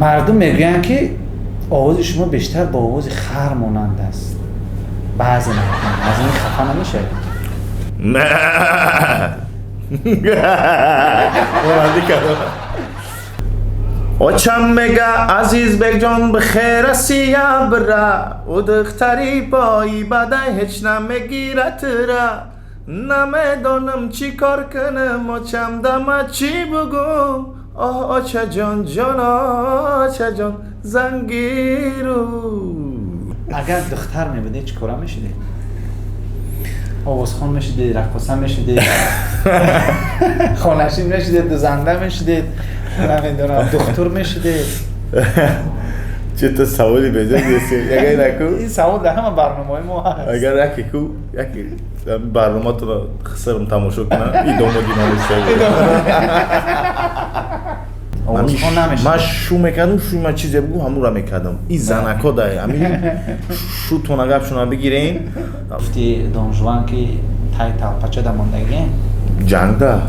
Мардум мегӯянд, ки овози шумо бештар ба овози хар монанд аст. Баъзе мардум аз ин хафа намешавед? Не. Монандӣ кардам. Очам мега: «Азизбекҷон, бихера сия бира, ӯ духтари бои бадай ҳеҷ намегира тира». Намедонам чӣ кор кунам, очам, дама чӣ бугум. Оҳ, очаҷон, ҷон, очаҷон, зангиру. Агар духтар мебудед, чӣ кора мешудед? Овозхон мешудед, раққоса мешудед, хонашин мешудед, дузанда мешудед, намедонам, духтур мешудед? Чето саволи беҷа гирифтем, ягар наку. Ин савол дар ҳама барномаҳои мо ҳаст. Агар яке ку яке барноматонро хисарам тамошо кунам, идома динамиста. Овозхон намешудед? Ман шу мекардам, шу ман чизе бугу, ҳамура мекардам. И занако дай ҳами шутона гапшона бигирен. Гуфти Донжуан, ки тай талпача да мондагиен. Ҷангда.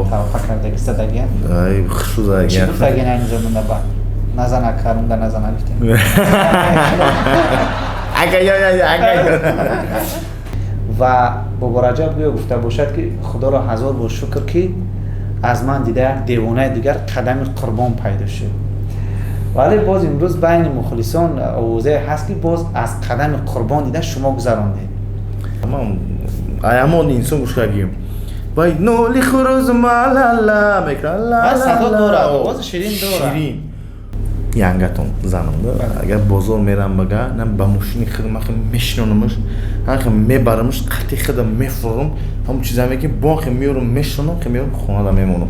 Талпа кардаги, задагиен. Ай, хушу Чӣ задагиен. гуфтагиен айни замонда ба назана карунда назана гуфтем? Ага, я, я, ага. Ва Бобораҷаб гӯё гуфта бошад, ки худоро ҳазор бор шукр, ки аз ман дида як девонаи дигар Қадами Қурбон пайдо шуд. Вале боз имрӯз байни мухлисон овозае ҳаст, ки боз аз Қадами Қурбон дида шумо гузарондед. Ман ҳамон инсон гӯш кардагим. Вай ноли хуруз малала мекунад. Ва садо дорад, овози ширин дорад. Ширин. Янгатон занам да, агар бозор мерам, бага на ба мошини худам ахи мешинонамаш, ахи мебарамаш, қати худам мефурам, ҳамон чиза меки бо ахи меёрам, мешинонам, хе меёрам, хонада мемонам,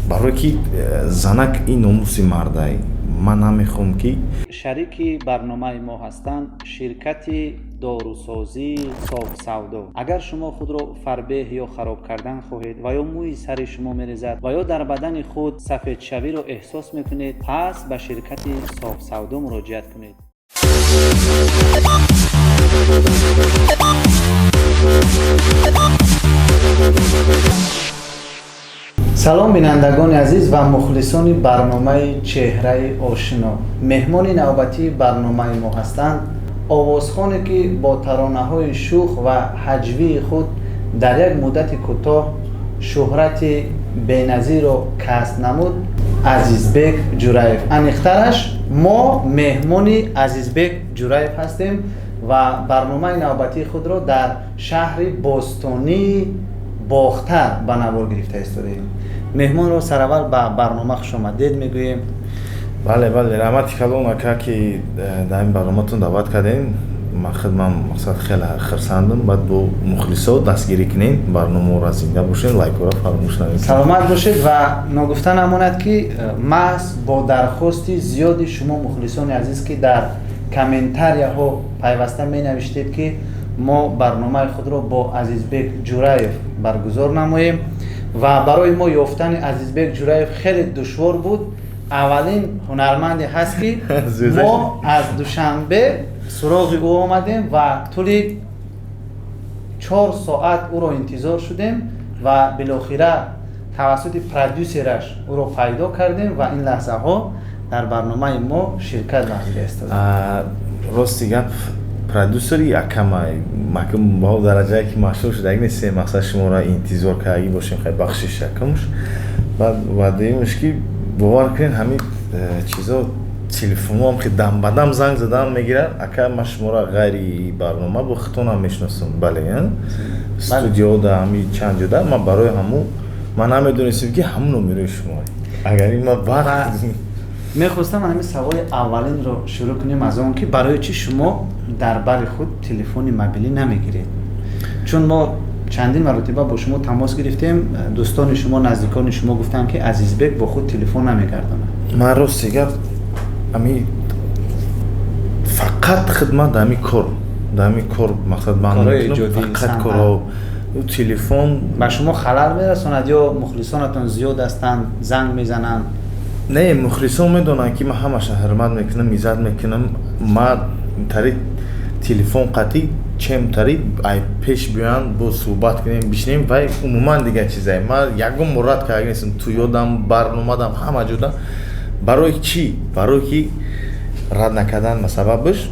барое ки занак ин номуси мардай. Ман намехоҳам ки Шарики барномаи мо ҳастанд ширкати дорусозии Софсавдо. Агар шумо худро фарбеҳ ё хароб кардан хоҳед ва ё мӯи сари шумо мерезад ва ё дар бадани худ сафедшавиро эҳсос мекунед, пас ба ширкати Софсавдо муроҷиат кунед. Салом, бинандагони азиз ва мухлисони барномаи Чеҳраи ошино. Меҳмони навбатии барномаи мо ҳастанд овозхоне, ки бо таронаҳои шӯх ва ҳаҷвии худ дар як муддати кӯтоҳ шӯҳрати беназирро касб намуд, Азизбек Ҷураев. Аниқтараш, мо меҳмони Азизбек Ҷураев ҳастем ва барномаи навбатии худро дар шаҳри бостонии Бохтар ба навор гирифта истодаем. Меҳмонро сараввал ба барнома хушомадед мегӯем. Бале, бале, раҳмати калон, ака, ки дар ин барноматон даъват кардем. Ман худман мақсад хеле хурсандам. Баъд бо мухлисо дастгирӣ кунем барномаро, зинда бошем, лайкҳоро фаромӯш накунем. Саломат бошед. Ва ногуфта намонад, ки маҳз бо дархости зиёди шумо, мухлисони азиз, ки дар комментарияҳо пайваста менавиштед, ки мо барномаи худро бо Азизбек Ҷураев баргузор намоем, ва барои мо ёфтани Азизбек Ҷураев хеле душвор буд. Аввалин ҳунарманде ҳаст, ки мо аз Душанбе суроғи ӯ омадем ва тӯли 4 соат ӯро интизор шудем ва билохира тавассути продюсераш ӯро пайдо кардем ва ин лаҳзаҳо дар барномаи мо ширкат варзида истода. Рости гап, продюсери акамай макм ба дараҷае ки машҳур шудаги нестем, мақсад шуморо интизор кардагӣ бошем, хай, бахшиш якумш. Баъд ваъдаимш, ки бовар кунед, ҳамин чизо, телефонҳоам хе дамбадам занг задан мегирад. Ака, ман шуморо ғайри барнома бо худтонам мешиносам, бале, студиода ҳами чанд ҷода. Ман барои ҳамун ман намедонистем, ки ҳамун номерои шумо, агар ин ман вақт Мехостам ҳамин саволи аввалинро шурӯъ кунем аз он, ки барои чӣ шумо дар бари худ телефони мобилӣ намегиред? Чун мо чандин маротиба бо шумо тамос гирифтем, дӯстони шумо, наздикони шумо гуфтанд, ки Азизбек бо худ телефон намегардонад. Ман, рости гап, ами фақат хидмат дар ҳами кор мақсад ман фақат корҳо, телефон. Ба шумо халал мерасонад ё мухлисонатон зиёд ҳастанд, занг мезананд? Не, мухлисон медонанд, ки ман ҳамаша ҳурмат мекунам, иззат мекунам. Ман тари телефон қатӣ чемтари ай пеш биёянд, бо суҳбат кунем, бишинем, вай умуман дигар чизае. Ман ягон мурад карда нестам, туёдам, барномадам, ҳама ҷода. Барои чӣ? Барои ки рад накардан сабабаш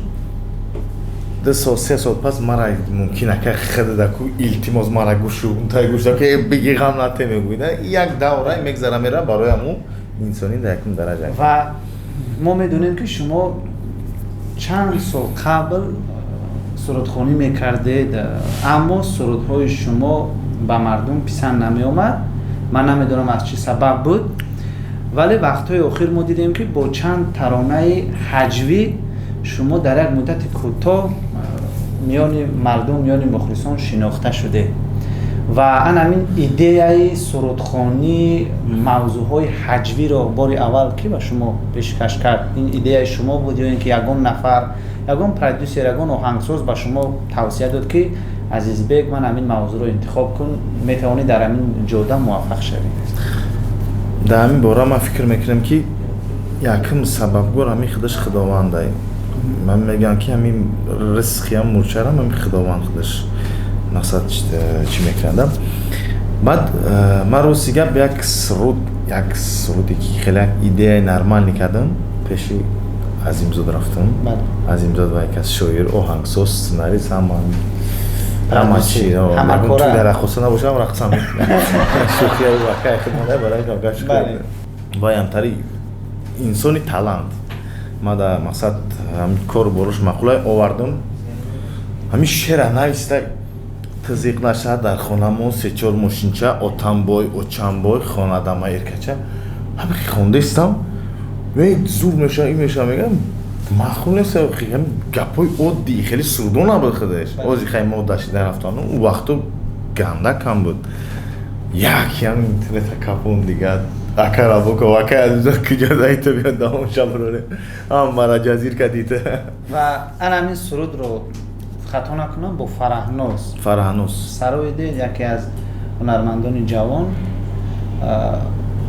2 сол, 3 сол пас мара мумкин ака хидадаку илтимос мара гӯшу тай гӯша ки биги ғам нате мегӯйда. Як давра мегзара, мера, барои ҳамун инсонӣ дар якум дараҷа. Ва мо медонем, ки шумо чанд сол қабл сурудхонӣ мекардед, аммо сурудҳои шумо ба мардум писанд намеомад. Ман намедонам, аз чӣ сабаб буд, вале вақтҳои охир мо дидем, ки бо чанд таронаи ҳаҷвӣ шумо дар як муддати кӯтоҳ миёни мардум, миёни мухлисон шинохта шудед. Ва ан ҳамин идеяи сурудхонии мавзӯъҳои ҳаҷвиро бори аввал кӣ ба шумо пешкаш кард? Ин идеяи шумо буд ё ин ки ягон нафар, ягон продюсер, ягон оҳангсоз ба шумо тавсия дод, ки Азизбек, ман ҳамин мавзӯъро интихоб кун, метавонӣ дар ҳамин ҷода муваффақ шавӣ? Дар ҳамин бора ман фикр мекунам, ки якум сабабгор ҳамин худаш Худовандай. Ман мегӯям, ки ҳамин ризқиам мурчарам ҳамин Худованд худаш мақсад чӣ мекунада. Баъд ман, рости гап, як суруде ки хеле як идеяи нормальный кардам, пеши Азимзод рафтам. Азимзод ва як аз шоир, оҳангсоз, сценарист, ҳама чи дарахоста набошам, рақсам шӯхия вакай хидмат барои ваямтари инсони талант. Ма да мақсад кор борош маъқулай овардам. Ҳамин шеъра нависта: тизиқ нашад дар хонамон се-чор мошинча, отамбой, очамбой, хонадама эркача. Ҳами хондаистам, зур меша, ин меша, мегам, маъқул нест. Гапҳои оддӣ, хеле сурдо набуд худаш. Ози хай мо дашида рафтану ӯ вақто ганда кам буд. Як ям интернета капон дигар ака рабоко, ака азизо, куҷо даита, биё давом шаброре ҳам мара ҷазир кадита. Ва ан ҳамин сурудро, хато накунам, бо Фараҳноз Фараҳноз сароидед, яке аз ҳунармандони ҷавон.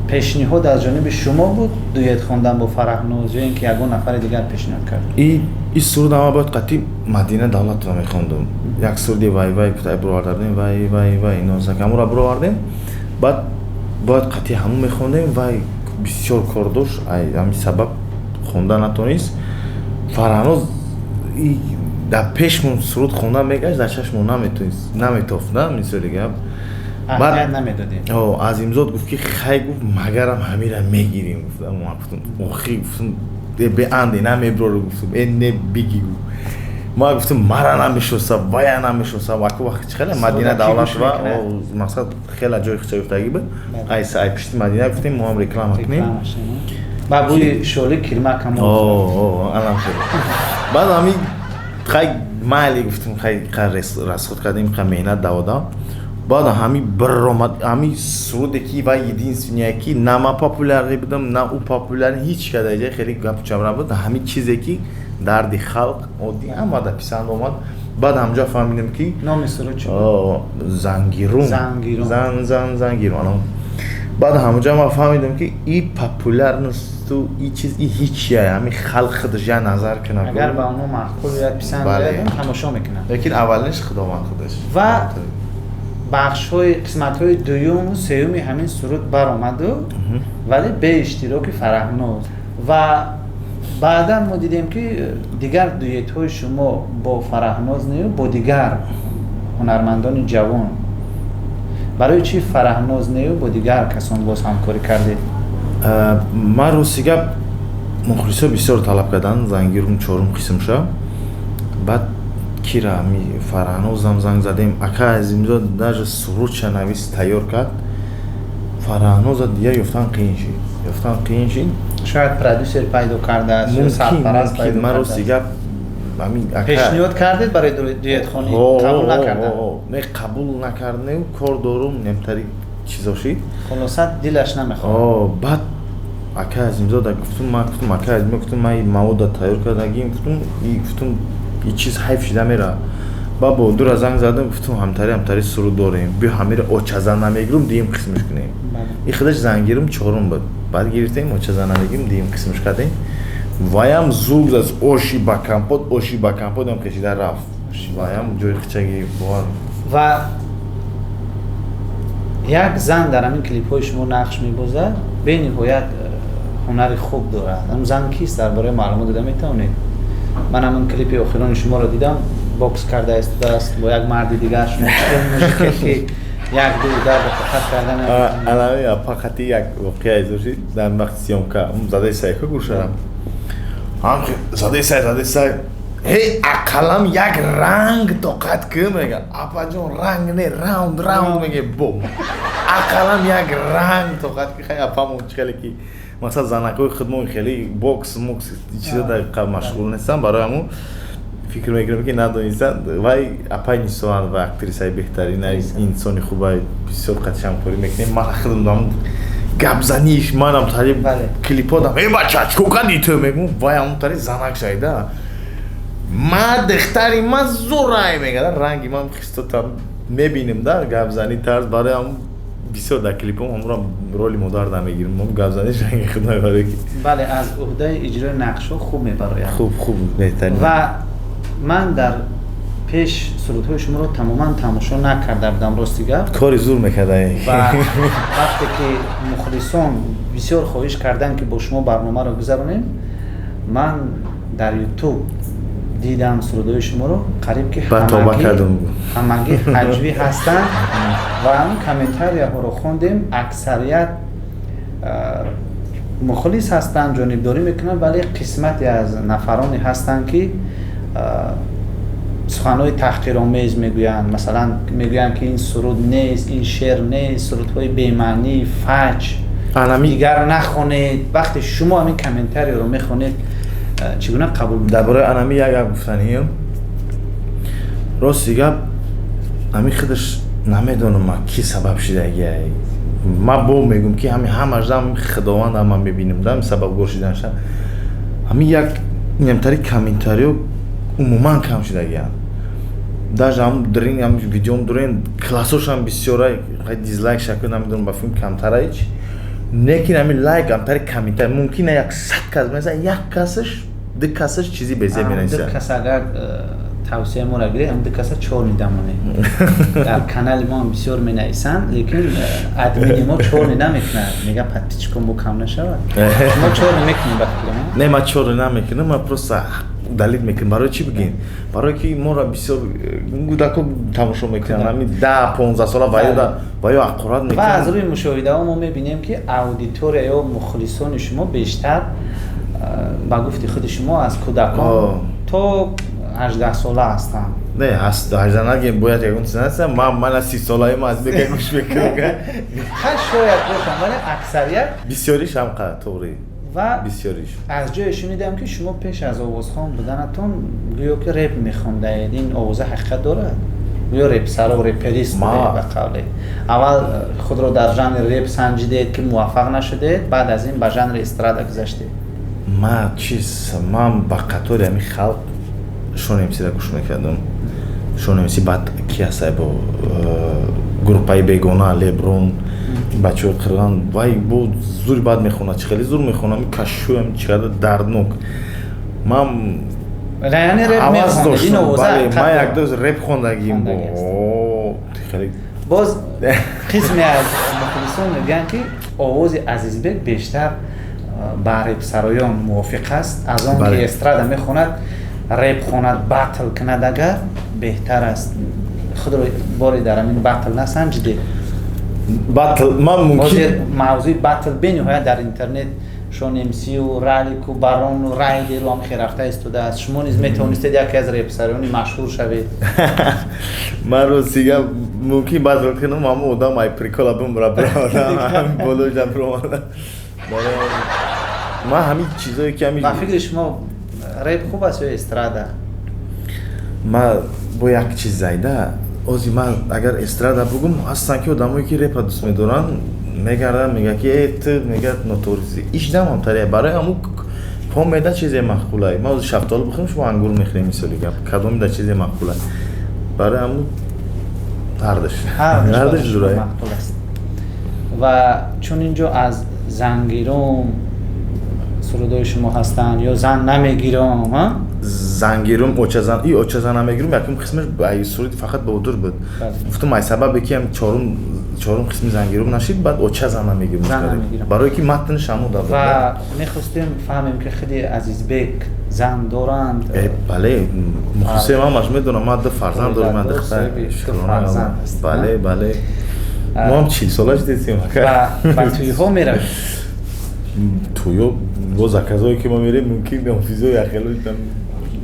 Пешниҳод аз ҷониби шумо буд дуэт хондан бо Фараҳноз ё ин ки ягон нафари дигар пешниҳод кард? И суруд ама бояд қатъи Мадина Давлатова мехондум. Як суруди вай вай кутай бироварда будем, вай вай вай нозакамура бировардем. Баъд бояд қатъи ҳамун мехондем. Вай бисёр кор дошт, ҳамин сабаб хонда натонист. Фараҳноз дар пешмон суруд хонда мегашт, дар чашмон наметонист, наметофт, на мисоли гап. Азимзод гуфт, ки хай, гуфт, магарам ҳамира мегирим. Гуфтам, охи, гуфтам, беанде намеброру, гуфтам, э не, биги, гуфт. Ма гуфтам, мара намешноса, вая намешноса. Аку вақт чи хеле Мадина Давлатова мақсад хеле ҷои хича ёфтагӣ буд. Ай пишти Мадина гуфтем, мо ҳам реклама кунем. Ба бӯи шоли кирмакам. Анам баъд ҳами хай майли, гуфтем, хай расход кардем, хай меҳнат даводам. Баъд ҳами биромад ҳами суруде, ки вай единственное, ки на ман популярный будам, на ӯ популярный, ҳеч када ҷа хеле гапу чабра буд. Ҳами чизе ки дарди халқ оддӣ ҳамада писанд омад. Баъд ҳамҷо фаҳмидем, ки Номи суруд чӣ? Зангирум. Зан зан зангирум. Баъд ҳамҷо ман фаҳмидем, ки и популярность у и чиз и ҳичия, ҳами халқ худаш я назар кунад. Агар ба онҳо маъқул ояд, писанд ояд, тамошо мекунанд. Лекин аввалинш Худованд худаш. Ва бахшҳои, қисматҳои дуюму сеюми ҳамин суруд баромаду, вале бе иштироки Фараҳноз. Ва баъдан мо дидем, ки дигар дуетҳои шумо бо Фараҳноз нею, бо дигар ҳунармандони ҷавон. Барои чӣ Фараҳноз нею, бо дигар касон боз ҳамкорӣ кардед? Ман, рости гап, мухлисо бисёр талаб карданд зангирум чорум қисмша. Баъд кира ами Фараҳнозам занг задем. Ака Азимзод даже сурудша навис, тайёр кард. Фараҳноза дигар ёфтан қиин шид, ёфтан қиин шид. Шояд продюсер пайдо кардааст. Мумкин. Ман, рости гап, Пешниҳод кардед барои дуетхонӣ, қабул накарданд? Не, қабул накардем, кор дорум, немтари чизо шид. Хулоса, дилаш намехоҳад. Баъд ака Азимзода гуфтум, ман гуфтум, ака Азимзод, гуфтум, ман мавода тайёр кардагим, гуфтум, и гуфтум, и чиз ҳайф шида мера. Ба Бодура занг задам, гуфтум, ҳамтари ҳамтари суруд дорем, биё, ҳамира очазан намегирум, дуюм қисмиш кунем. И худаш зангирум чорум буд. Баъд гирифтем, очазан намегирим, дуюм қисмиш кардем. Ваям зуд аз оши ба компот, оши ба компот ам кашида рафт. Ваям ҷои хичаги бовар. Ва як зан дар ҳамин клипҳои шумо нақш мебозад, бениҳоят. Ҳунари хуб дорад. Он зан кист, дар бораи маълумот дода метавонед? Ман ҳамон клипи охирони шуморо дидам, бокс карда истодааст бо як марди дигар. Шумо ки як ду удар ба фақат кардан. Алами апа, қати як воқеа изошид. Дар вақти съёмка задаи сайка гӯшарам, задаи сай, задаи сай, ҳей, ақаллам як ранг тоқат ки, мега. Апаҷон, ранг не, раунд, раунд, меге. Бо ақаллам як ранг тоқат ки. Хай, апамон чӣ хеле ки, масалан, занакҳои худмон хеле бокс мокс чиза дақиқа машғул нестам, барои ҳамун фикр мекунам, ки надонистанд. Вай апай Нисоан ва актрисаи беҳтарин, инсони хубай, бисёр қатиш ҳамкорӣ мекунем. Ман худам гапзаниш, манам тари клиподам: «Э, бача, чӣ кардӣ ту?» мегӯм. Вай ҳамун тари занак шайда: «Ма духтари ма зӯрай», мегада. Ранги ман хистотам мебинем да, гапзанӣ, тарз. Барои ҳамун бисёр дар клипом ҳамуро роли модар намегирим, гапзаниш ранги худ мебарад. Бале, аз уҳдаи иҷрои нақшҳо хуб мебарояд. Хуб, хуб, беҳтарин. Ва ман дар пеш сурудҳои шуморо тамоман тамошо накарда будам, рости гап. Кори зур мекарда. Ва вақте ки мухлисон бисёр хоҳиш карданд, ки бо шумо барномаро гузаронем, ман дар Ютуб дидам сурудҳои шуморо, қариб ки ҳамагӣ ҳаҷвӣ ҳастанд. Ва ҳамин комментарияҳоро хондем, аксарият мухлис ҳастанд, ҷонибдорӣ мекунанд, вале қисмате аз нафароне ҳастанд, ки суханҳои таҳқиромез мегӯянд. Масалан, мегӯянд, ки ин суруд нест, ин шеър нест, сурудҳои бемаънӣ, фаҷ, дигар нахонед. Вақте шумо ҳамин комментарияро мехонед, чӣ гуна қабул? Дар бораи анами як гап гуфтанием. Рости гап, ҳамин худаш намедонам ма ки сабаб шидагиай. Ман бо мегӯм, ки ҳами ҳамашдам Худованд ҳама мебинем да, сабабгор шиданша. Ҳамин як немтари комментариё умуман кам шидагианд. Даже ҳам дрин ҳам видеом дурен, классошам бисёрай, дизлайк шакл намедонам, ба филм камтара ҳеч. Лекин ҳамин лайк, ҳамтари комментари мумкин 100 кас менависад, як касаш, ду касаш чизи безеб менависад. Кас агар тавсияи моро гиред, ҳам ду каса чор нидамонед. Дар канали мо ҳам бисёр менависанд, лекин админи мо чор намекунад, мега подписчикон бо кам нашавад. Мо чор мекунем, ба фикри ман. Не, ман чор намекунам, ман просто далил мекунам. Барои чӣ бигем? Барое ки моро бисёр кӯдако тамошо мекунанд, ҳамин 10-15 сола, ва ё аққурат мекунанд. Ва аз рӯи мушоҳидаҳо мо мебинем, ки аудитория ё мухлисони шумо бештар, ба гуфти худи шумо, аз кӯдакон то 18 сола ҳастанд. Не, 18 нагем, бояд ягон чиз нестам. Ман аз 30 солаи ма аз бека гӯш мекунам. Ха, шояд бошам, вале аксарият. Бисёриш ҳам тоғри. Ва бисёриш. Аз ҷое шунидам, ки шумо пеш аз овозхон буданатон гӯё ки реп мехондаед. Ин овоза ҳақиқат дорад? Гӯё репсаро, реперист будед. Ба қавле, аввал худро дар жанри реп санҷидед, ки муваффақ нашудед, баъд аз ин ба жанри эстрада гузаштед. Ма чиз, ман ба қатори ҳамин халқ Шон МСра гӯш мекардам. Шон МС, баъд ки ҳастай, бо группаи Бегона, Леброн, бачаҳои қирған. Вай бо зури бад мехонад, чӣ хеле зур мехонад, кашшӯям чӣ қадар дарднок. Ман ҳавас доштам, ман якдоз реп хондагим. Хеле. Боз қисме аз мухлисон мегӯянд, ки овози Азизбек бештар ба репсароён мувофиқ аст, аз он ки эстрада мехонад. Реп хонад, батл кунад агар, беҳтар аст. Худро боре дар ҳамин батл насанҷидед? Батл ман мумкин. Мавзӯи батл бениҳоят дар интернет, Шон МСю, Ралику, Барону, Райдеру ҳам хел рафта истодааст. Шумо низ метавонистед яке аз репсароёни машҳур шавед. Ман ростига мумкин батл кунам, ҳама одам ай прикола бимра, биромада болоҷа биромада. Ман ҳамин чизое ки ҳамин. Ба фикри шумо, реп хуб аст ё эстрада? Ман бо як чиз зайда ози, ман агар эстрада бугум, ҳастанд ки одамое ки репа дӯст медоранд, мегарданд, мега ки э, ту, мега, ноторизи иш дамам тария. Барои ҳамун помеда чизе маъқулай. Ман ози шафтолу бихӯрам, шумо ангур мехӯрем, мисоли гап, кадомида чизе маъқулай? Барои ҳамун ҳардаш, ҳардаш зурай. Маъқул аст. Ва чун инҷо аз зангирум сурудҳои шумо ҳастанд ё зан намегирам? Зангирум, очазан, и очазан намегирум, якум қисмаш ай суруди фақат Баҳодур буд. Гуфтам, ай сабабе ки ам чорум. Чорум қисми зангироб нашид, баъд оча зана мегирм, барое ки матнш ҳамун да. Ва мехостем фаҳмем, ки худи Азизбек зан доранд? Бале, мухлисои ман ҳамаш медонам, ман ду фарзанд дорам, ман духтар. Бале, бале, мо ҳам 40-сола шудесем. Ба тӯйҳо меравед? Тӯё бо заказое ки мо мерем, мумкин ҳофизои яхело.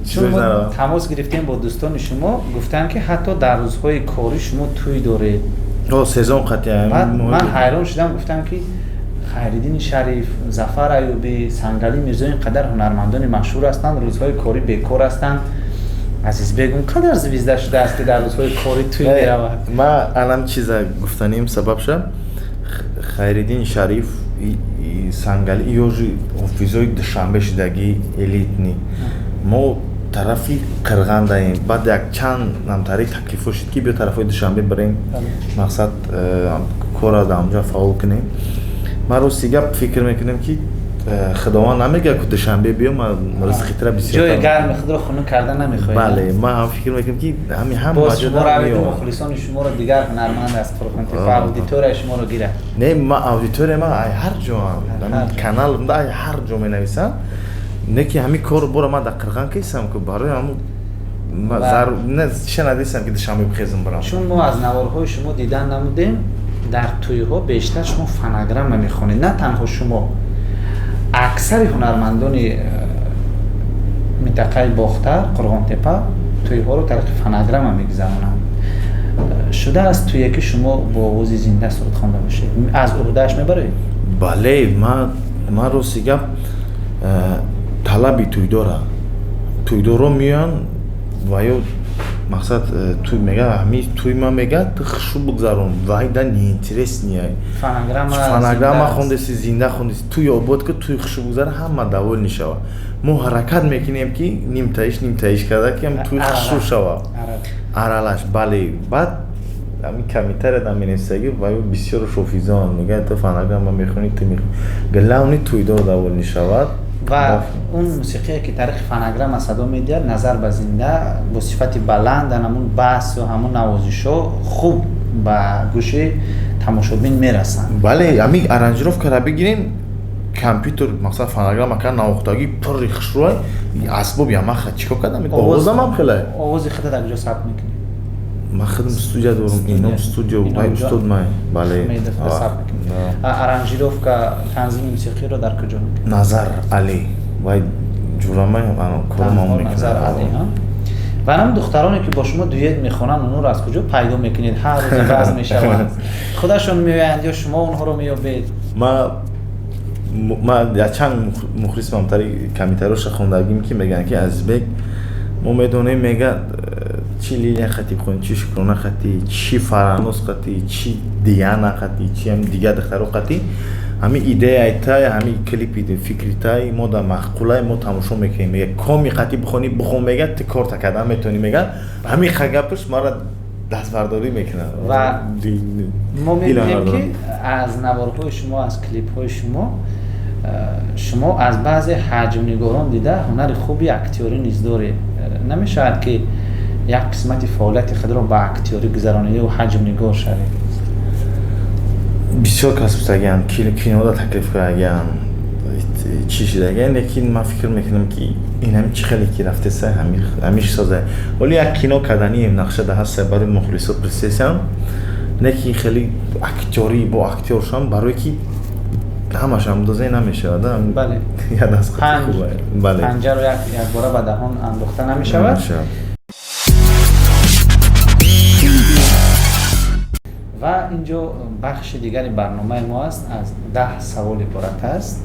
Чун мо тамос гирифтем бо дӯстони шумо, гуфтанд, ки ҳатто дар рӯзҳои корӣ шумо тӯй доред. Сезон қатъи. Ман ҳайрон шудам, гуфтам, ки Хайриддини Шариф, Зафар Аюбӣ, Сангалӣ Мирзо ин қадар ҳунармандони машҳур ҳастанд, рӯзҳои корӣ бекор ҳастанд, Азизбек он қадар звезда шудааст, ки дар рӯзҳои корӣ тӯй меравад. Ман алам чиза гуфтаним сабаб ша: Хайриддин Шариф, Сангалӣ ёжи ҳофизои Душанбе шудагӣ, элитный. Мо тарафи Қирғандаем. Баъд як чанд намтари таклифо шуд, ки биё тарафҳои Душанбе бирем, мақсад корро дар онҷа фаъол кунем. Ман рости гап фикр мекунем, ки Худованд намегӯяд, ки Душанбе биё, ман ризқитра бисёр. Ҷои гарми худро хунук карда намехоҳед. Бале, ман ҳам фикр мекунам, ки ҳами ҳам боз шумо равед, мухлисони шуморо дигар ҳунарманд аз Қурғонтепа аудиторияи шуморо гирад. Не, ма аудитория ма ай ҳар ҷо, канал ай ҳар ҷо менависам, не ки ҳамин кору бора ман дар Қирған кесам, ки барои ҳамун чиша надистам, ки Душанбе бихезам барам. Чун мо аз наворҳои шумо дидан намудем, дар тӯйҳо бештар шумо фонограмма мехонед. На танҳо шумо, аксари ҳунармандони минтақаи Бохтар, Қурғонтепа тӯйҳоро тариқи фонограмма мегузаронанд. Шудааст тӯе, ки шумо бо овози зинда суруд хонда бошед? Аз уҳдааш мебароед? Бале, ман рости гап талаби тӯйдора, тӯйдоро меоянд ва ё мақсад тӯй мега, ҳами тӯй ман мега, ту хушу бигзарон, вайда неинтересный фонограмма хондеси, зинда хондеси, тӯй обод ки тӯй хушу бигзара, ҳама довольный шава. Мо ҳаракат мекунем, ки нимтаиш нимтаиш карда, ки тӯй хушу шава, аралаш. Бале, баъд ҳами комментария менависаги ва ё бисёр шофизон мега, ту фонограмма мехонӣ, ту мехонӣ, главный тӯйдор довольный шавад. Ва он мусиқие, ки тариқи фонограмма садо медиҳад, назар ба зинда бо сифати баланд, ҳамун басу ҳамун навозишҳо хуб ба гӯши тамошобин мерасанд. Бале, ҳамин аранжировкара бигирем, компютер масалан фонограмма кар навохтагӣ пурри хушрӯй асбоб ямаха чикор кардам, овозам ҳам хеле. Овози худа дар куҷо сабт мекунӣ? Ман худам студия дорам, ином студио, вай устод май, бале. Аранжировка, танзими мусиқиро дар куҷо мекунӣ? Назар Али, вай ҷурамай корумам. Назар Али. Ва ҳам духтароне, ки бо шумо дует мехонанд, онҳоро аз куҷо пайдо мекунед? Ҳар рӯз иваз мешаванд. Худашон меоянд ё шумо онҳоро меёбед? Ма якчанд мухлисмам тари комментариёша хондагим, ки мегӯянд, ки Азизбек, мо медонем, мега, чи Лилия хати бихонӣ, чи Шукрона хати, чи Фараноз хати, чи Диана хати, чи ҳам дигар духтаро хати, ҳамин идеяи тай, ҳамин клипи фикри тай мо дар маъқулай, мо тамошо мекунем. Мега, коми хати бихонӣ, бихон, мега, ту корта кардан метавонӣ, мега. Ҳамин гапаш мара дастбардорӣ мекунад. Ва мо мебинем, ки аз наворҳои шумо, аз клипҳои шумо, шумо аз баъзе ҳаҷмнигорон дида ҳунари хуби актёрӣ низ доред. Намешавад, ки як қисмати фаъолияти худро ба актёрӣ гузаронед, ҳаҷмнигор шавед? Бисёр кас гуфтагиам, кинода таклиф кардагиам, чӣ шидагиам, лекин ман фикр мекунам, ки ин ҳами чӣ хеле ки рафтеса, ҳамиш соза. Вале як кино карданием нақша да ҳаста, барои мухлисо присесам, не ки хеле актёрӣ бо актёр шам, барое ки ҳамаш андоза намешавад. Бале. Я даст. Бале, панҷаро якбора ба даҳон андохта намешавад. Ва инҷо бахши дигари барномаи мо аст, аз 10 савол иборат аст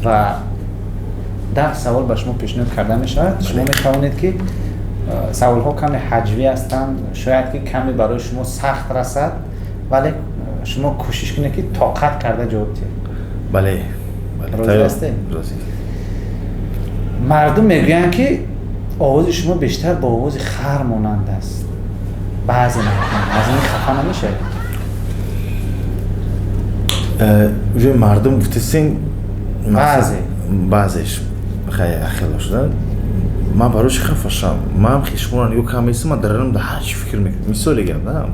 ва 10 савол ба шумо пешниҳод карда мешавад. Шумо метавонед, ки саволҳо каме ҳаҷвӣ ҳастанд, шояд ки каме барои шумо сахт расад, вале шумо кӯшиш кунед, ки тоқат карда ҷавоб диҳед. Бале. Розӣ ҳастед? Мардум мегӯянд, ки овози шумо бештар бо овози хар монанд аст. Баъзе мардум аз ин хафа намешавед? Уже мардум гуфтесин. Баъзе. Баъзеш хело шуда. Ман барои чӣ хафа шавам? Ман шуморо нигоҳ кардам, месам, ман дарарам да ҳар чӣ фикр мекунам. Мисоле гап, да?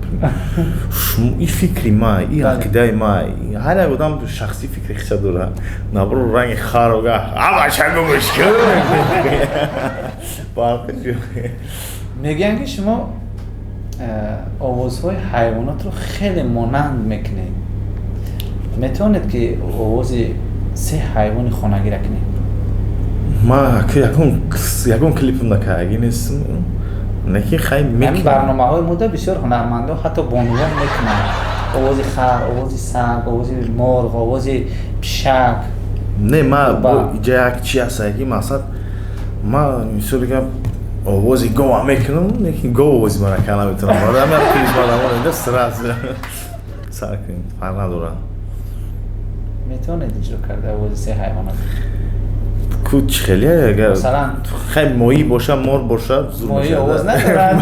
И фикри ма, и ақидаи ма, ҳар як одам шахсӣ фикри хиша дорад. Набро ранги харога, ҳамаша мушкил. Мегӯянд, ки шумо овозҳои ҳайвонотро хеле монанд мекунед. Метавонед, ки овози се ҳайвони хонагиро кунед? Ма ягон клипм накардаги нестам, лекин хай. Ҳамин барномаҳои мода бисёр ҳунармандо, ҳатто бонувон мекунанд: овози хар, овози саг, овози морғ, овози пишак. Не, ма иҷа як чи ҳаста, ки мақсад, ма мисол бигам, овози гова мекунам, лекин гов овози мара карда наметавонам. Сразу сар кунем, фарқ надорад. Метавонед иҷро карда овози се ҳайвонот? Ку чӣ хеле? Агар масалан хай моҳӣ боша, мор боша. Моҳӣ овоз надорад.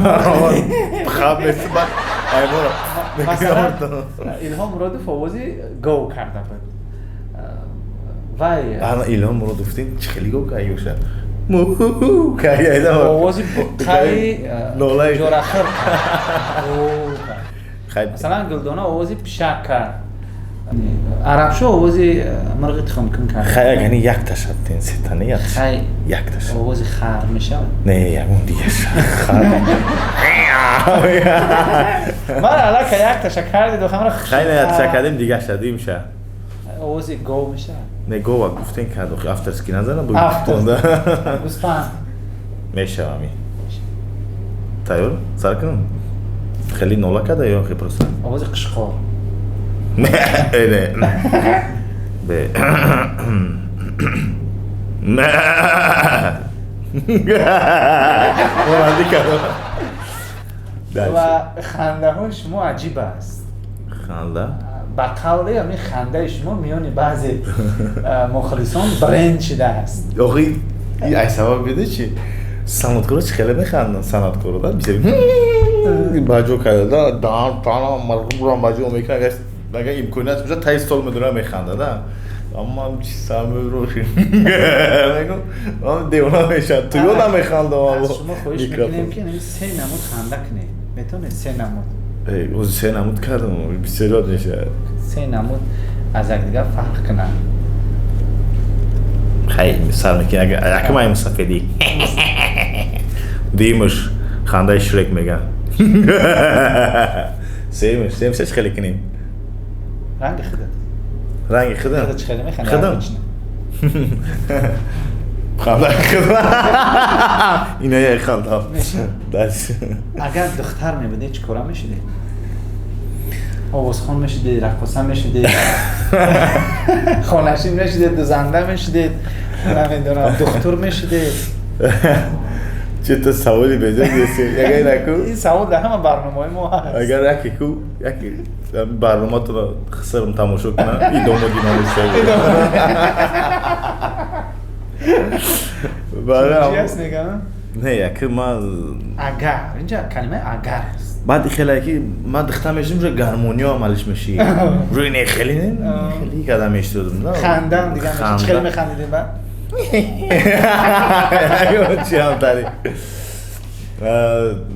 Хаб баъд ҳайвонро. Масалан, Илҳом Муродов овози гов карда буд. Вай Илҳом Муродов гуфтин, чӣ хеле гов карда боша? Овози буққаи ҷорахир. Масалан, Гулдона овози пишак кард, Арабшо овози мирғи тухмкун кард. Хай, ягани якташа тен, сетани. Хай. Якташа. Овози хар мешавад? Не, ягон дигаша, хар. Ман аллака якташа кардиду хамра. Хай, не, якташа кардем, дигаша дуюмша. Овози гов мешавад? Не, гова гуфтен, кард, авторский назана. Гӯспанд. Мешавам. Тайёр, сар кунам? Хеле нола карда ё хе просто? Овози қишқор. Не, бе. Не. Монанди кардам. Ва хандаҳои шумо аҷиб аст. Ханда? Ба қавле, ҳамин хандаи шумо миёни баъзе мухлисон бренд шидааст. Охи, ай сабаб биде чи? Санъаткоро чи хеле механданд, санъаткоро да бисёр баҷо карда, даҳан тана марғубрам баҷо мекунад, агар имконият бошад, таи стол медора, механда да. Аммо чи самро мегум, девона мешавад, ту ёдам механдам. Аз шумо хоҳиш мекунем, ки се намуд ханда кунед. Метавонед се намуд? Ози се намуд кардам, бисёр ёд мешавад. Се намуд аз якдигар фарқ кунанд. Хай, сар мекунем. Якум ай мусафедӣ, дуюмаш хандаи Шрек меган, сеюмаш чӣ хеле кунем? Ранги худат. Ранги худам? Чӣ хеле механдӣ? Худам хандаи худам, ина як хандам. Агар духтар мебудед, чӣ кора мешудед? Овозхон мешудед, раққоса мешудед, хонашин мешудед, дузанда мешудед, намедонам, духтур мешудед? Чето саволи беҷо гирифтем. Агар наку ин савол дар ҳама барномаҳои мо ҳаст. Агар яке ку яке барноматонро хисарам тамошо кунам, идома динамиса. Чӣ аст мегӯям? Не, яке ма агар, инҷа калимаи агар аст. Баъд хеле ки ман духтар мешудам, уже гармониё амалиш меши. Уже не, хеле не, хеле када мешудам да. Хандам дига меши. Хеле механдидем баъд? Чи ҳам тари.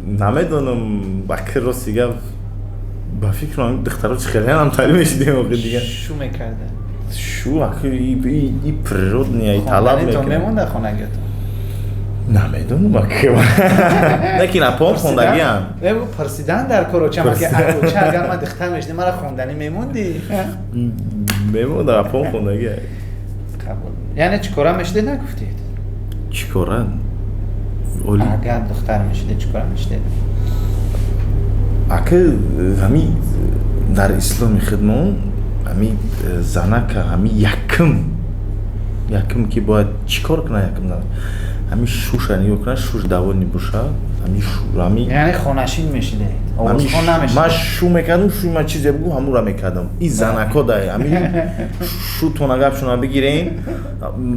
Намедонам, ба ки рости гап, ба фикрам, духтаро чи хеле ҳам тари мешидем охи дига. Шу мекарда. Шу аки и природный талаб мекунад. Мемонда хонагиатон? Намедонам, аки. Лекин апом хондагиам. Пурсидан дар кор, очам, оча, агар ман духтар мешидем, мара хонданӣ мемондӣ? Мемондам, апом хондагиам. Қабул. Яъне чӣ кора мешудед, нагуфтед? Чӣ кора? Агар духтар мешудед, чӣ кора мешудед? Аки, ҳами дар исломи худмон ҳами занака ҳами якум ки бояд чӣ кор кунад, якум зана ҳами шуша нигоҳ кунад, шуш довольный боша, ҳами ҳами Яъне хонашин мешидед? Овозхон намешидед? Ман шу мекардам, шу ман чизе бугу, ҳамура мекардам. И занако дай ҳами шутона гапшона бигирем,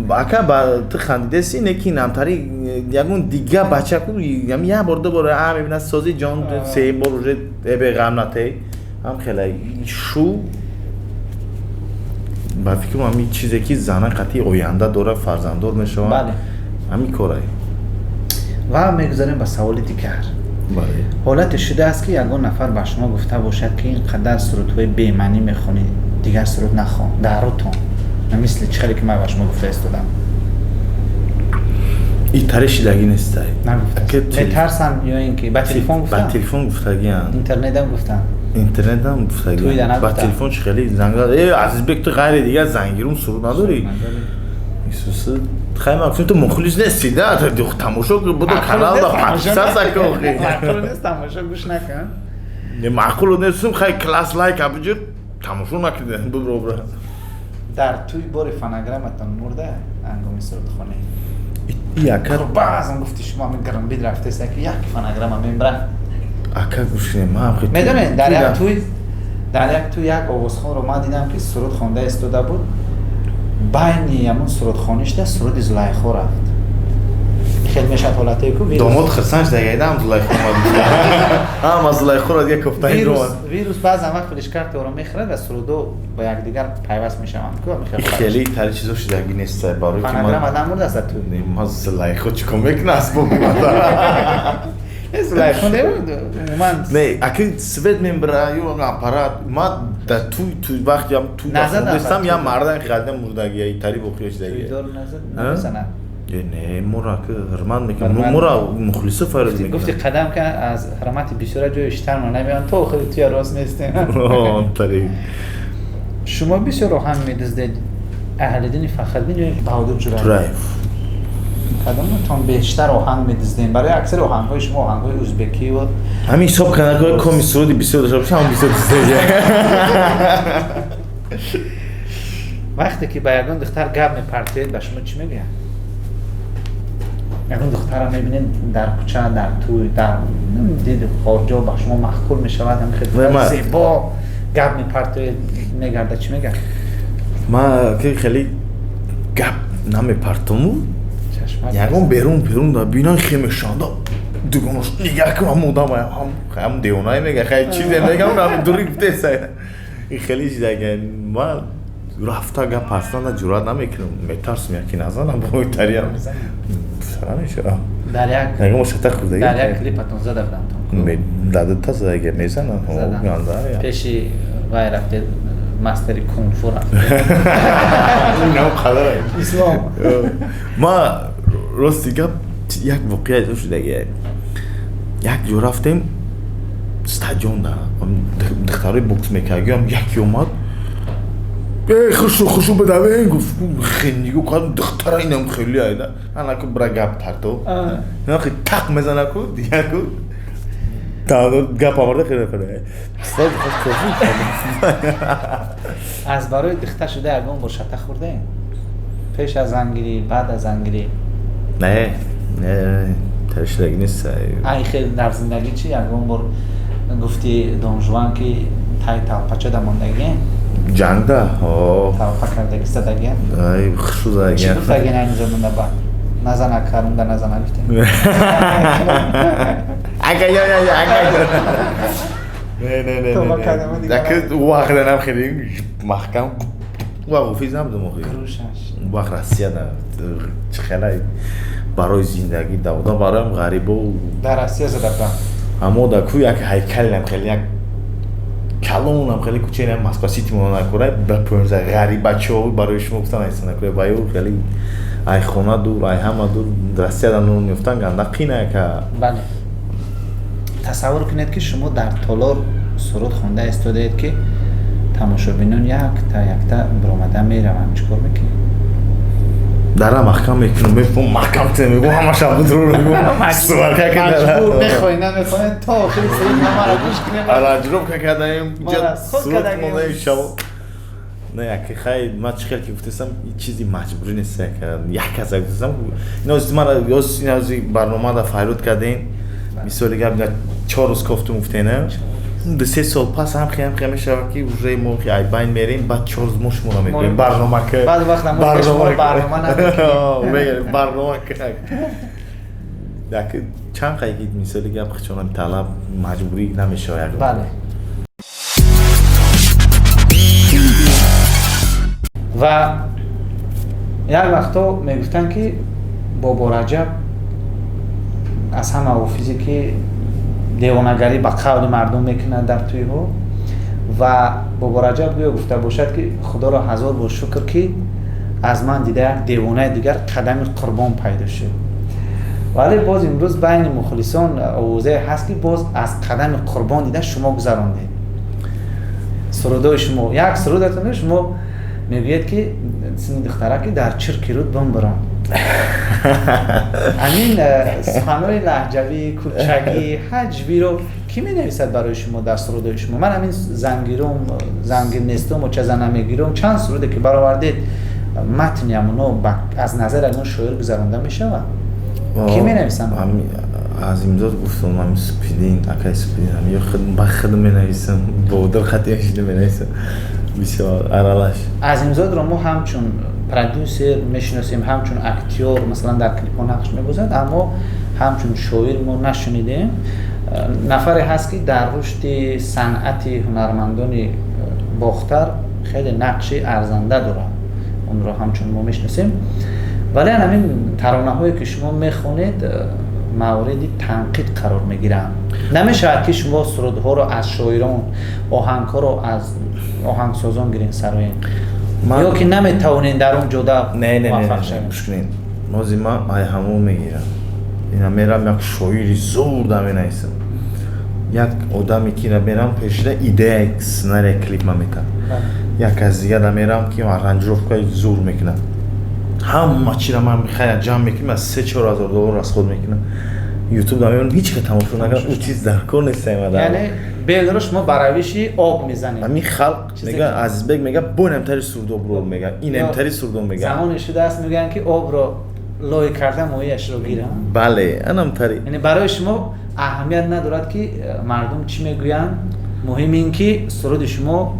ака, ба ту хандидаси, не ки намтари ягон дига бача ку ҳами як бор, ду бор а мебинад, сози ҷон, се бор уже эбе ғам натей. Ҳам хеле шу, ба фикрам, ҳами чизе ки зана қатъи оянда дора, фарзанддор мешавад, ҳамин корае. Ва мегузарем ба саволи дигар. Ҳолате шудааст, ки ягон нафар ба шумо гуфта бошад, ки ин қадар сурудҳои бемаънӣ мехонӣ, дигар суруд нахон, дарутон, мисли чӣ хеле ки ман ба шумо гуфта истодам? И тари шидагӣ нестай. Метарсанд ё ин ки ба телефон гуфтан? Ба телефон гуфтагианд. Интернетам гуфтан? Интернетам гуфтагианд. Ба телефон чӣ хеле занг зад: «Э, Азизбек, ту ғайри дигар зангирум суруд надорӣ?» Исуси хай, ман гуфтам: «Ту мухлис нести да, тамошо буду, каналда подписаться кун». Маъқул нест, тамошо гӯш накун. Не, маъқул нестум, хай, класс, лайк абиҷир, тамошо накида бибро бра. Дар тӯй бори фонограмматон мурда ҳангоми сурудхонӣ? Яка. Баъзан гуфти шумо ҳамин гарамбид рафтеста, ки як фонограмма мембра. Ака, гӯш, ман Медонед, дар як тӯй як овозхонро ман дидам, ки суруд хонда истода буд. Байни ҳамун сурудхонишда суруди Зулайхо рафт. Хел мешавад ҳолатое ку. Домод хирсан шуда, Зулайхо омад, ҳама Зулайхоро дига кофта. Вирус баъзан вақт флешкартаро мехӯрад ва сурудо ба якдигар пайваст мешаванд ку. Хеле тари чизо шудагӣ нест, барои Фонограмма намурдааст ту? Ма Зулайхо чӣ кор мекунад асбоб? Зулайхо не, умуман. Не, аки, свет мебра ё аппарат. Ма да туй вақт ям туй нестам, я мардан хелда мурдагӣ, тари воқеа шудагӣ. Намезанад? Не, моро ки ҳурмат мекунам, моро мухлисо фарёд мекунанд. Гуфти қадам ка аз ҳурмати бисёра ҷои иштармо намеён, то охири туя рост нестем. Тари. Шумо бисёр оҳанг медуздед, Аҳлиддини Фахриддин ё Баҳодур Ҷураев? Ҷураев. Кадомтон бештар оҳанг медуздем? Барои аксари оҳангҳои шумо оҳангҳои узбекӣ ва Ҳамин ҳисоб карда, коми суруди бисёр дошта боша, ҳам бисёр дуздея. Вақте ки ба ягон духтар гап мепартоед, ба шумо чӣ мегӯяд? Ягон духтарро мебинед дар кӯча, дар тӯй, дар дид хориҷо, ба шумо маъқул мешавад, ҳамин зебо, гап мепартоед, мегарда, чӣ мегӯяд? Ма ки хеле гап намепартому. Ягон берун да бинан, хе мешанда, дугонош нигаҳ кун, ҳам одам ҳам девонае мега, хай, чизе мегам, ҳам дури гуфтеса. Хеле чизага ма рафта гап партан ҷуръат намекунам, метарсам, яки назанам бойтариам намешавам. Дар як ягон шата хурдаги. Дар як клипатон зада будам. Дадата задаги мезанам. Пеши вай рафте, мастери кунг-фу рафте. Қадар Ислом. Ма рости гап, як воқеа шудаги. Як ҷо рафтем стадионда, духтарои бокс мекардиам, яке омад: «Эй, хушу, хушу бидавен», гуфт. Нигоҳ кардам, духтара инам хеле айда, анаку бира гап тарто, нахи тақ мезанаку дияку гап оварда, хеле хеле. Аз барои духтар шуда ягон бор шата хӯрдаем, пеш аз зангирӣ, баъд аз зангирӣ? Не, не, таришдаги нест. Ай хел дар зиндагӣ чи, ягон бор гуфти Донжуан ки тай талпача да мондагием? Ҷангда. Талпа кардаги, задагием? Ай, хушу задаги. Чӣ гуфтагин айни замонда баъд? Назана карунда, назана гуфтем? Ага, я, я, я, ага. Не, не, не, не. Даки вақт нам хеле маҳкам вақт офис набудам охи. Вақт Россия да чӣ хеле барои зиндагӣ давода, бароям ғарибо. Дар Россия зада будам. Аммо да ку як ҳайкалам хеле як калонам хеле кучаи Москва Сити монакура ба пӯнза ғарибачо барои шумо гуфтан айсанакура ба ю хеле ай хона дур, ай ҳама дур, Россияда нон ёфтан ганда қина ка. Бале, тасаввур кунед, ки шумо дар толор суруд хонда истодаед, ки тамошобинон якта якта биромада мераванд. Чӣ кор мекунед? Дара маҳкам мекунам, мефом маҳкам те мегӯм, ҳамаша будро мегӯм. Маҷбур, мехоҳӣ, намехоҳед, то охири суруд ҳамаро гӯш кунем. Аранжировка кардаем, суруд хондаем шав. Не, яки хай, ман чӣ хел ки гуфтесам, чизи маҷбурӣ нест, як каса гуфтесам. Инози мара инози барномада файруд кардем, мисоли гап, 4 рӯз кофтум гуфтена, 2-3 сол пас ҳам хе ҳам хе мешавад, ки уже мо айбайн мерем, баъд 4 рӯз мо шуморо мегӯем барнома ка. Баъд вақт барнома. Барнома ка як чанд қайки, мисоли гап, хичонам талаб маҷбурӣ намешавад. Бале. Ва як вақто мегуфтанд, ки Бобо Раҷаб Аз ҳама ҳофизе, ки девонагарӣ ба қавли мардум мекунад дар тӯйҳо. Ва Бобораҷаб гӯё гуфта бошад, ки худоро ҳазор бор шукр, ки аз ман дида як девонаи дигар, Қадами Қурбон, пайдо шуд. Вале боз имрӯз байни мухлисон овозае ҳаст, ки боз аз Қадами Қурбон дида шумо гузарондед сурудои шумо. Як сурудатон шумо мегӯед, ки сини духтараки дар чирки руд бимбирам. Ҳамин суханҳои лаҳҷавӣ, кӯчагӣ, ҳаҷвиро кӣ менависад барои шумо дар сурудои шумо? Ман ҳамин «Зангирум», «Зангир нестум», «Оча намегирум», чанд суруде ки баровардед, матни ҳамоно аз назари ягон шоир гузаронда мешавад? Кӣ менависанд? Азимзод гуфтам, ҳами Супидин, акай Супидин, ё ба худ менависам, бодир хати менависам, бисёр аралаш. Азимзодро мо ҳамчун продюсер мешиносем, ҳамчун актёр, масалан, дар клипҳо нақш мебозад, аммо ҳамчун шоир мо нашунидем. Нафаре ҳаст, ки дар рушди санъати ҳунармандони Бохтар хеле нақши арзанда дорад, онро ҳамчун мо мешиносем. Вале ҳамин таронаҳое, ки шумо мехонед, мавриди танқид қарор мегиранд. Намешавад, ки шумо сурудҳоро аз шоирон, оҳангҳоро аз оҳангсозон гирен, сароен, ё ки наметавонед дар он ҷода муваффақ шавед? Гӯш кунед, ҳозир ман ай ҳамон мегирам, ина мерам, як шоири зур да менависам, як одаме ки мерам пешида, идея, сценария клип ма метам, як аз дига да мерам, ки аранжировкаи зур мекунам, ҳама чира ман мехая ҷамъ мекунам, аз 3-4 ҳазор доллар расход мекунам. Ютуб да мебинам, ҳеч ка тамошо накардам, ӯ чиз дар кор нест. Яъне белро шумо ба равиши об мезанед. Ҳамин халқ мега, Азизбек мега, бо инамтари сурдо буро мега, инамтари сурдо мега. Замоне шудааст, мегӯянд, ки обро лой карда моҳияшро гирам. Бале, анамтари. Яъне барои шумо аҳамият надорад, ки мардум чӣ мегӯянд, муҳим ин ки суруди шумо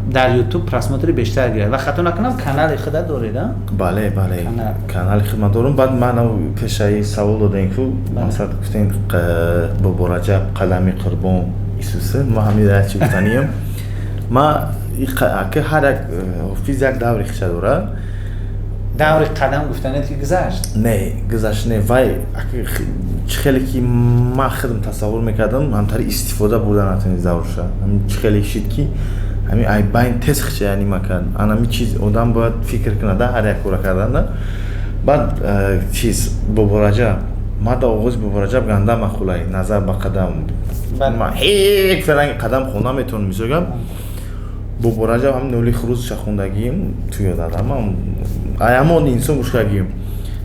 дар Ютуб просмотри бештар гирад. Ва хато накунам, канали худа доред? Бале, канали худ ман дорам. Баъд ман пешаи савол додем ку, масалан, гуфтем Бобораҷаб, Қадами Қурбон, Исуса. Ма ҳамин чи гуфтаниям, ма ҳар як ҳофиз як даври хиша дорад. Даври қадам гуфтанед, ки гузашт? Не, гузашт не. Вай чӣ хеле ки ман худам тасаввур мекардам, ҳамтари истифода бурда натавонист даврша. Чӣ хеле шид, ки ҳамин ай байн тез хича яъни кард. Анами чиз одам бояд фикр кунад ҳар як кора карданда. Баъд чиз, Бобораҷаб, ма да оғози Бобораҷаб ганда махулай назар ба қадам. Ма ҳеҷ фаранги қадам хонда метавонам. Мисолгам, Бобораҷаб ҳам ноли хурӯзша хондагием, ту ёдадам, аямон инсон гӯш кардагием,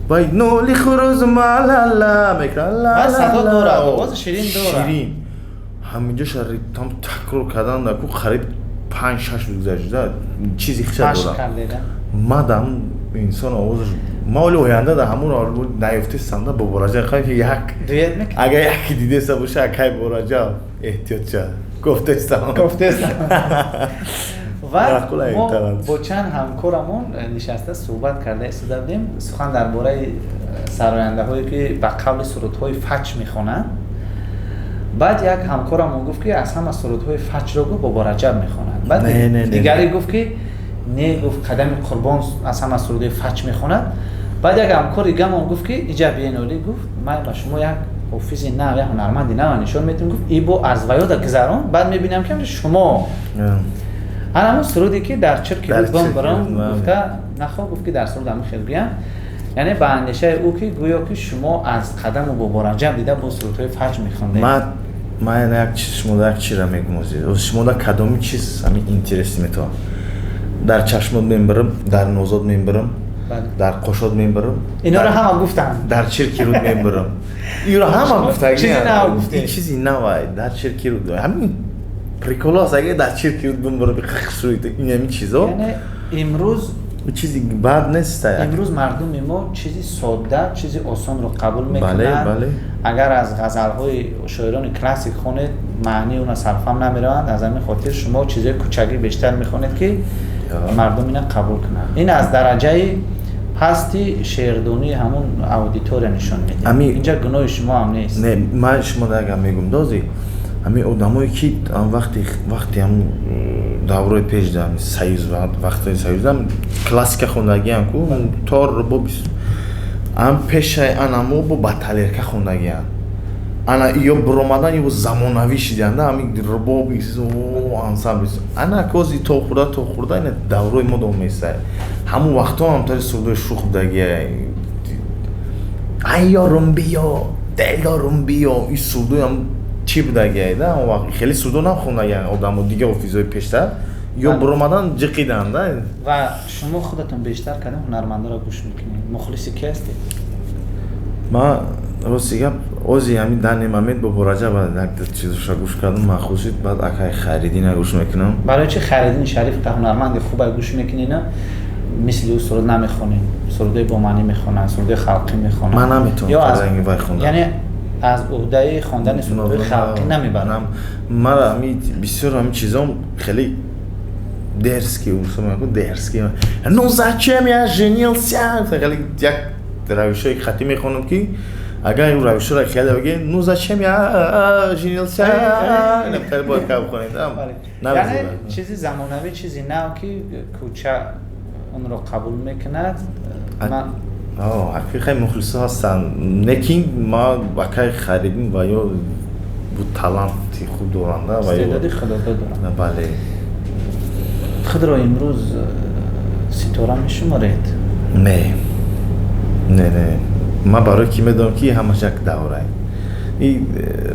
вай ноли хурӯз малала мекунад. Садо дорад, овози ширин дорад. Ширин. Ҳаминҷоша там такрор кардан ку қариб 5-6 рӯз гузашта, чизи хиша дорам. Мадам инсон овозаш, ма оли оянда да ҳамон наёфтесам да Бобораҷаб як. Агар яке дидеса боша, акай Бобораҷаб, эҳтиётча, гуфтестам. Гуфтестам. Ва мо бо чанд ҳамкорамон нишаста суҳбат карда истода будем, сухан дар бораи сарояндаҳое, ки ба қавли сурудҳои фач мехонанд. Баъд як ҳамкорамон гуфт, ки аз ҳама сурудҳои фачро гуфт Бобораҷаб мехонад. Баъд дигаре гуфт, ки не, гуфт, Қадами Қурбон аз ҳама сурудҳои фач мехонад. Баъд як ҳамкори гамон гуфт, ки иҷа биеноли, гуфт, ман ба шумо як ҳофизи нав, як ҳунарманди нав нишон медиҳам. Гуфт, ибо аз ваёда гузарон, баъд мебинам, ки шумо ҳамон суруде, ки дар чирки рудбон баром гуфта нахоҳ, гуфт, ки дар суруд ҳамин хел гӯям. Яъне ба андешаи ӯ, ки гӯё ки шумо аз Қадаму Бобораҷаб дида бо сурудҳои фаҷ мехондед. Ман як чиз, шумода як чизра мегӯм. Ҳозир шумода кадоми чиз ҳамин интереси метавон? Дар чашмот мебарам, дар нозод мебарам, дар қошот мебарам. Инора ҳама гуфтанд. Дар чирки руд мебарам, инро ҳама гуфтаги. Чизи нав гуфтед. Чизи навай. Дар чирки руд ҳамин прикол аст. Агар дар чирки руд бимбарам, ин ҳамин чизо. Яъне имрӯз чизи бад нест. Имрӯз мардуми мо чизи содда, чизи осонро қабул мекунанд. Агар аз ғазалҳои шоирони классик хонед, маънии уна сарфам намераванд. Аз ҳамин хотир шумо чизҳои кӯчагӣ бештар мехонед, ки мардум ина қабул кунанд. Ин аз дараҷаи пасти шеърдонии ҳамун аудитория нишон медиҳад. Инҷа гуноҳи шумо ҳам нест. Не, ман шумо дагам мегум, дози ҳамин одамое, ки вақти ҳам даврои пеш, союз, вақтҳои союзам классика хондагиам ку, тор рубоб. Ам пешаи анамо бо ба талерка хондагиянд. Ана ё биромадан ё замонавӣ шиданда, ами рубоб ансамбл. Ана кози то хурда, то хурда ина даврои мо дом месай. Ҳамун вақтҳо ҳам тари сурудои шух будагия. Ай ёрум биё, дилдорум биё, ин сурудои ҳам чӣ будагия да? Он вақт хеле сурудо нахондагиянд одамо, дигар офизои пештар. Ё биромадан ҷиқиданд да. Ва шумо худатон бештар кадом ҳунармандоро гӯш мекунед? Мухлиси ки ҳастед? Ман рости гап, ози ҳамин данный момент бо Бораҷаб як чизоша гӯш кардам, махсус шуд, баъд акай Хайриддина гӯш мекунам. Барои чи Хайриддини Шариф та ҳунарманди хубе гӯш мекунед, мисли ӯ суруд намехонед? Сурудои бомаънӣ мехонанд, сурудои халқӣ мехонанд. Ман наметавонам фарзанги вай хондан. Яъне аз уҳдаи хондани сурудои халқӣ намебарам. Мара ҳами бисёр ҳами чизом хеле дерзкий, усо дерзкий. Ну зачем я женился? Хеле як равишҳои хатӣ мехонам, ки агар ин равишҳоро хеле бигем, ну зачем я женился? Хеле бояд кам хонед. Яъне чизи замонавӣ, чизи нав, ки кӯча онро қабул мекунад. Ҳақиқай мухлисо ҳастанд, лекин ма акай Хайриддин ва ё бу таланти хуб доранда ва истеъдоди худодод доранд. Бале. Худро имрӯз ситора мешуморед? Не, не, не, ман барои ки медонам, ки ҳамаш як даврае. И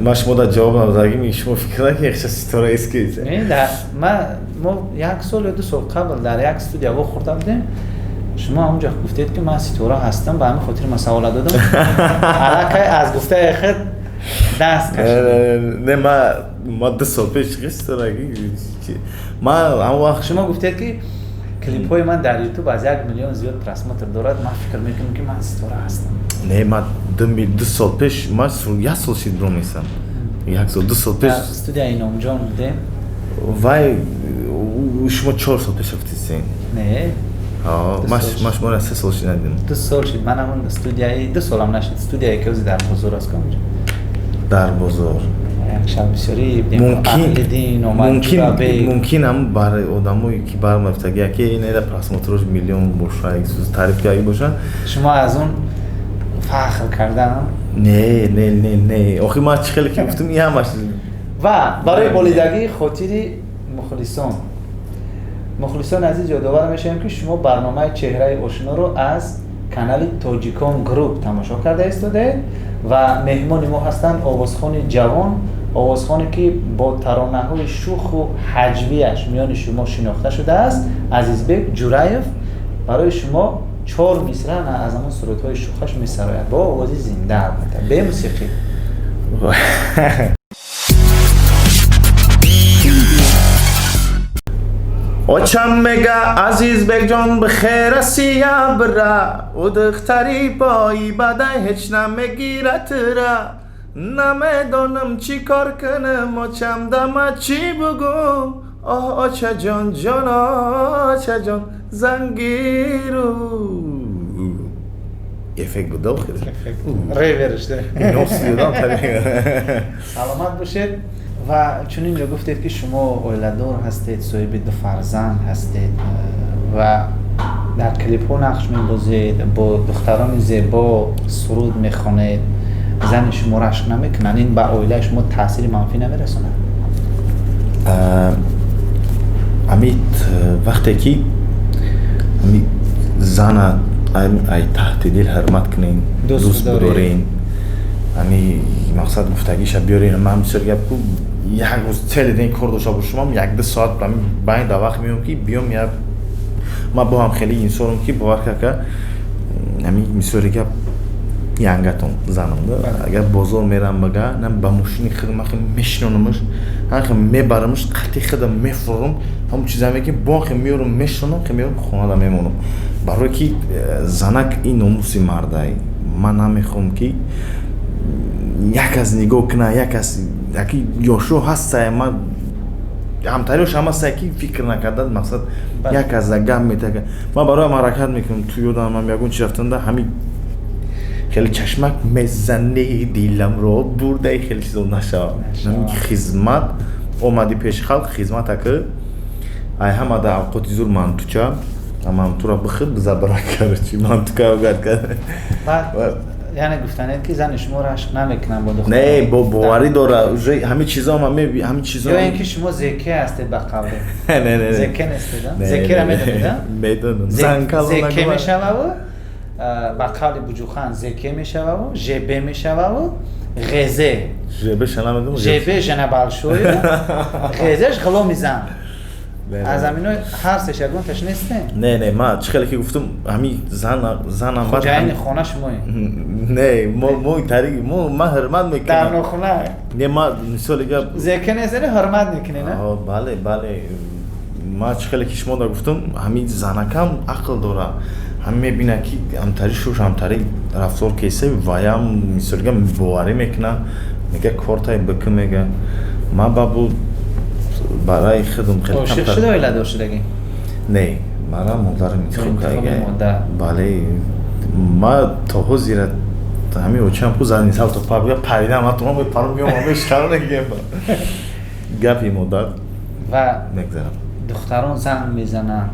ман шумо дар ҷавоб надодагим, шумо фикр накунед, яхша ситора ест ки. Не, мо як сол ё 2 сол қабл дар як студия вохӯрда будем, шумо ҳамонҷо гуфтед, ки ман ситора ҳастам, ба ҳамин хотир ман савола додам. Аллакай аз гуфтаи худ даст кашид. Не, ма 2 сол пеш ситораги ман ҳамон вақт шумо гуфтед, ки клипҳои ман дар ютуб аз 1 миллион зиёд просмотр дорад, ман фикр мекунам, ки ман ситора ҳастам. Не, ман 2 сол пеш, ман як сол шид бромесам, як сол, 2 сол пеш. Студияи Иномҷон будем. Вай шумо 4 сол пеш рафтисен. Не. Ман шуморо 3 сол шид надидам. 2 сол шид. Ман ҳамон студияи 2 солам нашид, студияе ки ози дар бозор аст ка. Дар бозор. Якшаб бисёри мумкин ҳам барои одамое ки бармафтаги, ки инера просмотрош миллион боша, таъриф кардаги боша. Шумо аз он фахр кардан? Не, не, не, не, охи ман чӣ хеле ки гуфтам, ин ҳамаш. Ва барои болидагии хотири мухлисон, мухлисони азиз, ёдовар мешавем, ки шумо барномаи «Чеҳраи ошиноро» аз канали Тоҷикон Груп тамошо карда истодаед ва меҳмони мо ҳастанд овозхони ҷавон, овозхоне, ки бо таронаҳои шуху ҳаҷвияш миёни шумо шинохта шудааст, Азизбек Ҷураев. Барои шумо чор мисра аз ҳамон сурудҳои шухаш месарояд бо овози зинда, албатта бе мусиқӣ. Очам мега: «Азизбекҷон, бихер асия, бира, ӯ духтари бои бадай ҳеҷ намегиратра». Намедонам чӣ кор кунам, очам, дама чӣ бугум. Оҳ, очаҷон, ҷон, очаҷон, зангиру. Эффект буд охир. Реверш. Саломат бошед. Ва чун инҷо гуфтед, ки шумо оиладор ҳастед, соҳиби ду фарзанд ҳастед ва дар клипҳо нақш мебозед, бо духтарони зебо суруд мехонед, зани шумо рашк намекунанд? Ин ба оилаи шумо таъсири манфӣ намерасонад? Амид, вақте ки зана ай таҳти дил ҳурмат кунем, дӯст бидорем, ами мақсад гуфтагиша биёрем. Ман бисёр гап ку, як рӯз целый день кор дошта бошумам, 1-2 соат байн да вақт меём, ки биём. Я ман бо ҳам хеле инсонам, ки бовар карда, ами бисёри гап янгатон занам да, агар бозор мерам, бага на ба мошини худам ахи мешинонамаш, ахи мебарамаш, қати худам мефурам, ҳамон чиза меки бо ахи меёрам, мешинонам, хе меёрам, хонада мемонам. Барое ки занак ин номуси мардай. Ман намехоҳам, ки як кас нигоҳ куна, як кас яки ёшо ҳастае, ман ҳамтариёш ҳам ҳастае, ки фикр накарда, мақсад як кас гап метака. Ман бароям ҳаракат мекунам, ту ёдам ман ягон чи рафтанда, ҳамин хеле чашмак мезани, диламро бурдаи, хеле чизо нашавад. Хизмат омадӣ пеши халқ, хизмата ки ай ҳама да авқоти зур мантуча. Мантура бихӯр, бизабара, короче, манту кавгад кард. Яъне гуфтанед, ки зани шумо рашк намекунам бо духтар? Не, бо боварӣ дора, уже ҳамин чизо ҳамин чизо. Ё ин ки шумо зеке ҳастед, ба қавле? Не, не. Зеке нестед? Зекера медонед? Медонам. Зеке мешававу, ба қавли Буҷухан, зеке мешававу, жб мешававу, ғезе. Жб намедонам. Жб жена большой, ғезеш ғуломи зан. Аз ҳамино ҳар сеш ягонташ нестем? Не, не, ма чӣ хеле ки гуфтум, ҳами занам. Хоҷаини хона шумоед? Не, мо тари мо ма ҳурмат мекунам. Дар нохуна. Не, ма мисоли гап. Зеке нестед, ҳурмат мекунед? Бале, бале. Ма чӣ хеле ки шумо да гуфтум, ҳами занакам ақл дора, ҳам мебина, ки ҳамтари шуш, ҳамтари рафтор кеса, ваям мисоли гап боварӣ мекуна, мега кортай бикун, мега ма бабу барои худам. Хеле ошиқ шуда, оиладор шудагӣ? Не, мара модарам интихоб карда. Бале, ма то ҳозира ҳамин очам ку задни салто пар паридам, ма тума мепарам, меом, мешкарам, гапи модар. Ва мегзарам. Духтарон занг мезананд,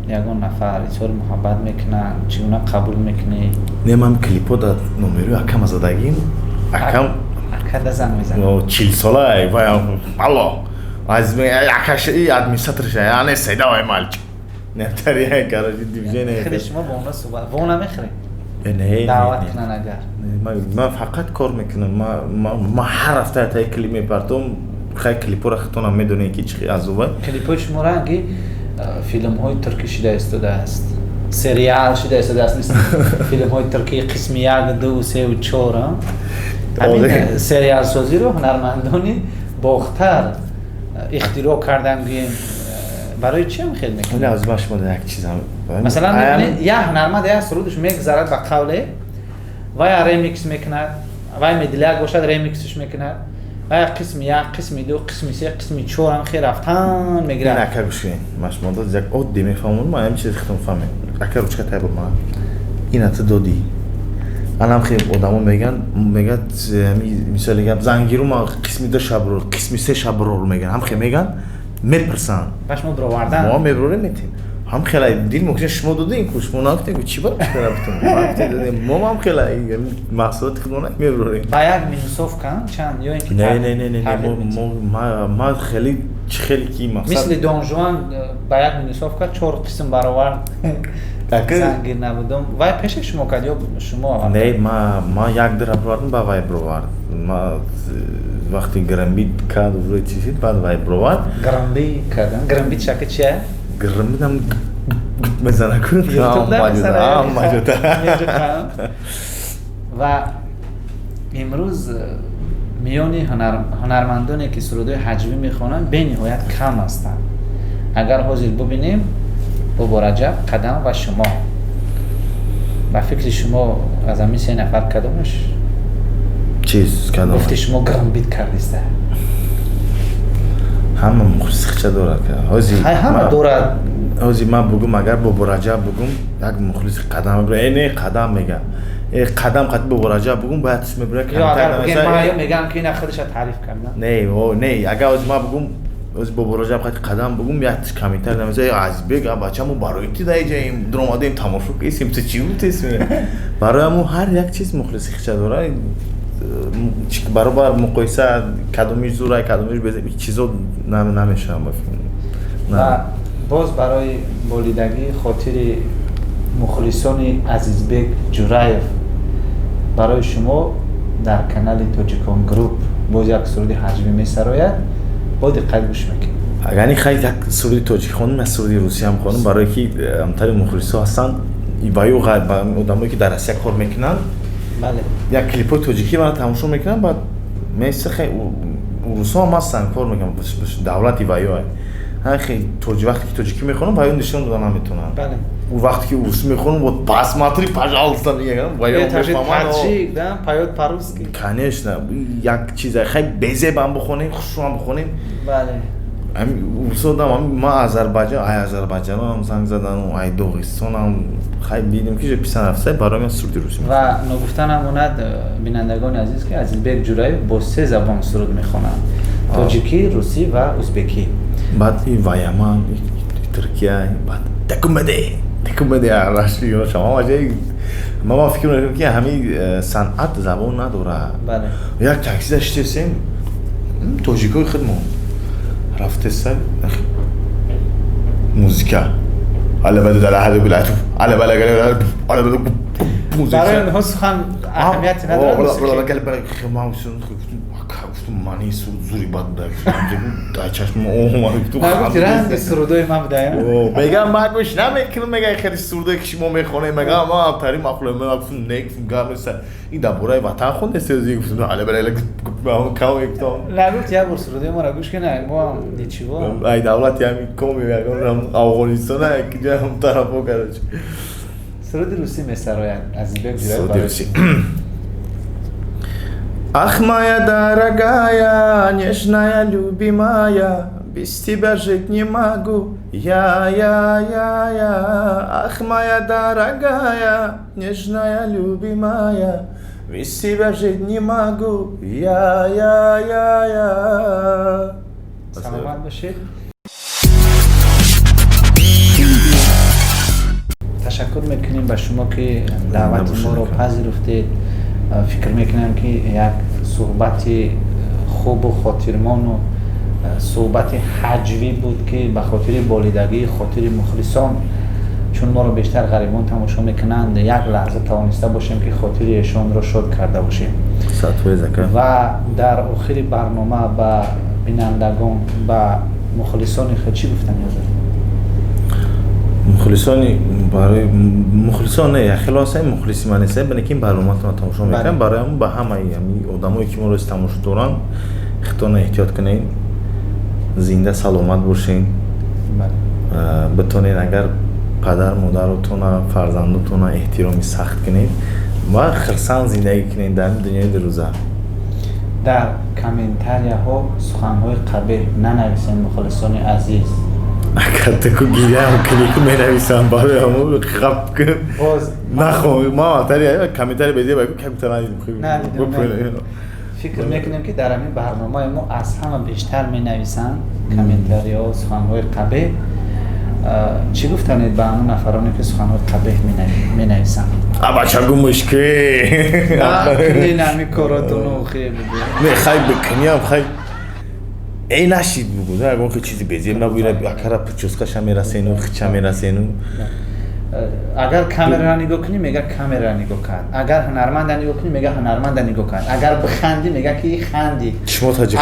ягон нафар изҳори муҳаббат мекунанд, чӣ гуна қабул мекунӣ? Не, ман клипо дар номерои акама задагим, акам. Акада занг мезанад? 40 сола вай, алло, акаш администраторша, яъне седавай мальчик, нетари, короче, движение. Худи шумо бо онҳо суҳбат во намехӯред? Не. Даъват кунанд агар? Ман фақат кор мекунам. Ма ҳар ҳафта таи клип мепартом. Хай, клипора худтонам медонед, ки чӣ азова. Клипҳои шумо ранги филмҳои туркӣ шида истодааст, сериал шида истодааст, мисли филмҳои туркӣ, қисми як, ду, севу чор. Ҳамин сериалсозиро ҳунармандони Бохтар ихтироъ кардан, гӯем. Барои чи ҳам хел мекунад? Аз ман шумо як чизам. Масалан, як ҳунарманд як сурудаш мегзарад, ба қавле, вай ремикс мекунад, вай медляк бошад, ремиксш мекунад, вай қисми як, қисми ду, қисми се, қисми чор ҳам хел рафтан мегирад. Ака, гӯш кунед, ман шумо дод як оддӣ мефаҳмонам, ман ҳамин чизи худам фаҳмем. Ака, ручка тай бур, ман ина ту додӣ. Анам хеле одамо меган, мегад, мисоли гап, зангиру ма қисми ду шаброр, қисми се шаброр меган, ҳам хе меган, мепурсанд. Ба шумо бировардан? Мо меброрем, метем. Ҳам хела дил мукин, шумо додем ку, шумо нагуфтем ку, чӣ бар рафтем, мо ҳам хела маҳсулоти худмон меброрем. Ба як минусовка чанд ё ин ки? Не, не, не, не, мо ма хеле хеле ки мақсад, мисли Дон Жуан ба як минусовка чор қисм баровард. Зангир набудум, вай пеши шумо кард ё шумо? Не, ма як дира бировардам, ба вай бировард. Ма вақти грамбит кард, уже чи шид, баъд вай бировард. Грамби кардан, грамбит шакли чия? Грамбитам мезана ку. Маҷота. Ва имрӯз миёни ҳунармандоне, ки сурудҳои ҳаҷвӣ мехонанд, бениҳоят кам ҳастанд. Агар ҳозир бубинем, Бобо Раҷаб, Қадам ва шумо, ба фикри шумо, аз ҳамин се нафар кадомаш чиз кадом? Гуфти шумо грамбит кардиста. Ҳама мухлисихча дорад. Ҳозир ҳама дорад. Ҳозир ман бугум, агар Бобо Раҷаб бугум, як мухлиси Қадам э не, Қадам мега, э Қадам қати Бобо Раҷаб бугум, бояд тис мебура. Мегам, ки ина худша таъриф карда. Не, не, агар ҳозир ман бугум, ҳозир Бобо Раҷаб қати Қадам бугум, як тис комментар намеса: «Азизбек, бачамо, барои ти дар иҷаем, дуромадаем, тамошо кисем, ту чӣ гуфтес?» Барои ҳамун ҳар як чиз мухлисихча дорад. Баробар муқоиса, кадомиш зурай, кадомиш без, чизо намешавам. Ва боз барои болидагии хотири мухлисони Азизбек Ҷураев барои шумо дар канали Тоҷикон Груп боз як суруди ҳаҷвӣ месарояд. Бо диққат гӯш мекунем. Агани хай, як суруди тоҷик хонум, як суруди русиям хонум, барое ки амтари мухлисо ҳастанд ва ю одамое, ки дар Россия кор мекунанд, як клипҳои тоҷикӣ мана тамошо мекунанд, баъд меса хай урусо ҳам ҳастанд, кор мекунанд, давлати ваё хе вақте ки тоҷикӣ мехонам, ваё нишон дода наметавонанд. Вақте ки урусӣ мехонам, вот посмотри, пожалуйста, мегӯям, ваё. Мефаҳманд, поёт по-русски. Конечно, як чиза хай безебам бихонем, хушрӯам бихонем. Урусодам, ма Азарбайҷон, ай Азарбайҷонам занг задану, ай Доғистонам. Хай, дидем ки писан рафта, барои ман суруди русӣ. Ва ногуфта намонад, бинандагони азиз, ки Азизбек Ҷураев бо се забон суруд мехонад: тоҷикӣ, русӣ ва узбекӣ. Баъд ваяман, Туркия, баъд такумаде. Текун баде араши шама маҷа. Ма фикр мекунам, ки ҳамин санъат забон надорад. Як таксида шитесем, тоҷикои худмон рафтеса, музика. Барои онҳо сухан аҳамияте надорад. Мани зури бад чашм. Ранги сурудои ман будая. Мегам, ман гӯш намекунам, мега, хеле сурудое ки шумо мехонед, мегам, ман тари мақуле. Ман гуфтам, не, гуфтам, гап нест, ин дар бораи ватан хондест. Гуфтам. Нагуфт, як бор сурудои моро гӯш кина, мо ничего. Ай давлати ҳамин коми Афғонистон, ки ҳам тарафо, короче. Суруди русӣ месарояд Азизбек. Суруди русӣ. Ах, моя дорогая, нежная, любимая, без тебя жить не могу, я, я, я, я. Ах, моя дорогая, нежная, любимая, без тебя жить не могу, я, я, я, я. Саломат бошед. Ташаккур мекунем ба шумо, ки даъвати моро пазируфтед. Фикр мекунам, ки як суҳбати хубу хотирмону суҳбати ҳаҷвӣ буд, ки ба хотири болидагии хотири мухлисон, чун моро бештар ғарибон тамошо мекунанд, як лаҳза тавониста бошем, ки хотири эшонро шод карда бошем. Ва дар охири барнома ба бинандагон, ба мухлисони худ чӣ гуфтани доред? Мухлисони, барои мухлисон не, хело ҳастем мухлиси ман нестем, балки барномаатонро тамошо мекунам. Барои ҳамн ба ҳамаи одамое ки моро тамошо доранд, худтонро эҳтиёт кунед, зинда саломат бошед, битонед агар падар модаротона, фарзандотона эҳтироми сахт кунед ва хирсанд зиндагӣ кунед дар ин дунёи дурӯза. Дар комментарияҳо суханҳои қабеҳ нанависед, мухлисони азиз. Акатаку гирям кунику менависам, барои ҳамо хап кун. Боз Нахон, ма комментарий безе ба комментарий надидем. Фикр мекунем, ки дар ҳамин барномаи мо аз ҳама бештар менависанд комментариҳо, суханҳои қабеҳ. Чӣ гуфтанед ба ҳамон нафароне, ки суханҳои қабеҳ менависанд? Абачагу мушкил. Нами коротону хе. Не, хай, бикуниам, хай, эй, нашид бугу, ягон чизи безеб набуира, акара прическаша мерасену, хича мерасену. Агар камераро нигоҳ кунӣ, мега, камераро нигоҳ кард. Агар ҳунарманда нигоҳ кунӣ, мега, ҳунарманда нигоҳ кард. Агар бихандӣ, мега, ки хандӣ.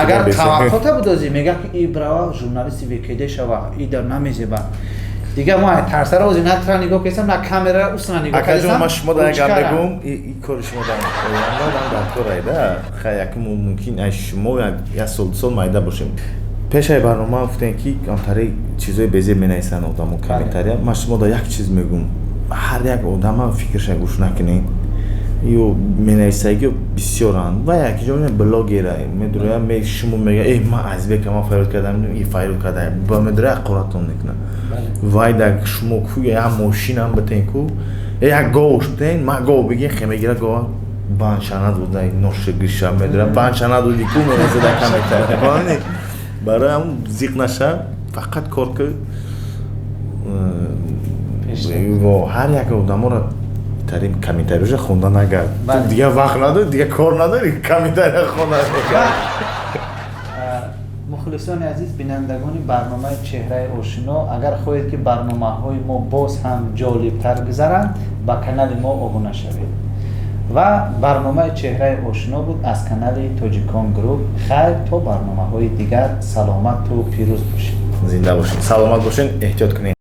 Агар таваққута будозӣ, мега, ки и брава журналисти ВКД шава, и дар намезеба. Дигар мо тарсаро ози на тра нигоҳ кесам, на камера усна нигоҳ. Акаҷон, ман шумо дар як гап мегӯм, и кори шумо дар оянда ман дар корайда, хай, якум мумкин ай шумо як сол, 2 сол майда бошем. Пешаи барнома гуфтем, ки камтари чизои безеб менависанд одамо комментария. Ман шумо дар як чиз мегӯм: ҳар як одама фикрша гӯш накунед, ё менависагиё бисёранд ва як ҷо блогера медуроя, шумо мега, э, ман Азбека, ман файрод кардам, и файрод карда, ба медуроя ҳақоратон мекунад. Вай дар шумо ку як мошинам битен, ку як говш битен, ман гов бигин, хе мегира гова, банша надода, ноша гиша медура, банша надоди ку, менависа дар комментария. Барои ҳам зиқ наша, фақат кор ки ҳар як одаморо тарин комментарияша хонда нагард. Дигар вақт надори, дигар кор надори, комментария хонда. Мухлисони азиз, бинандагони барномаи «Чеҳраи ошино», агар хоҳед, ки барномаҳои мо боз ҳам ҷолибтар гузаранд, ба канали мо обуна шавед. Ва барномаи «Чеҳраи ошино» буд аз канали «Тоҷикон Груп». Хайр, то барномаҳои дигар, саломату пирӯз бошед. Зинда бошед, саломат бошед, эҳтиёт кунед.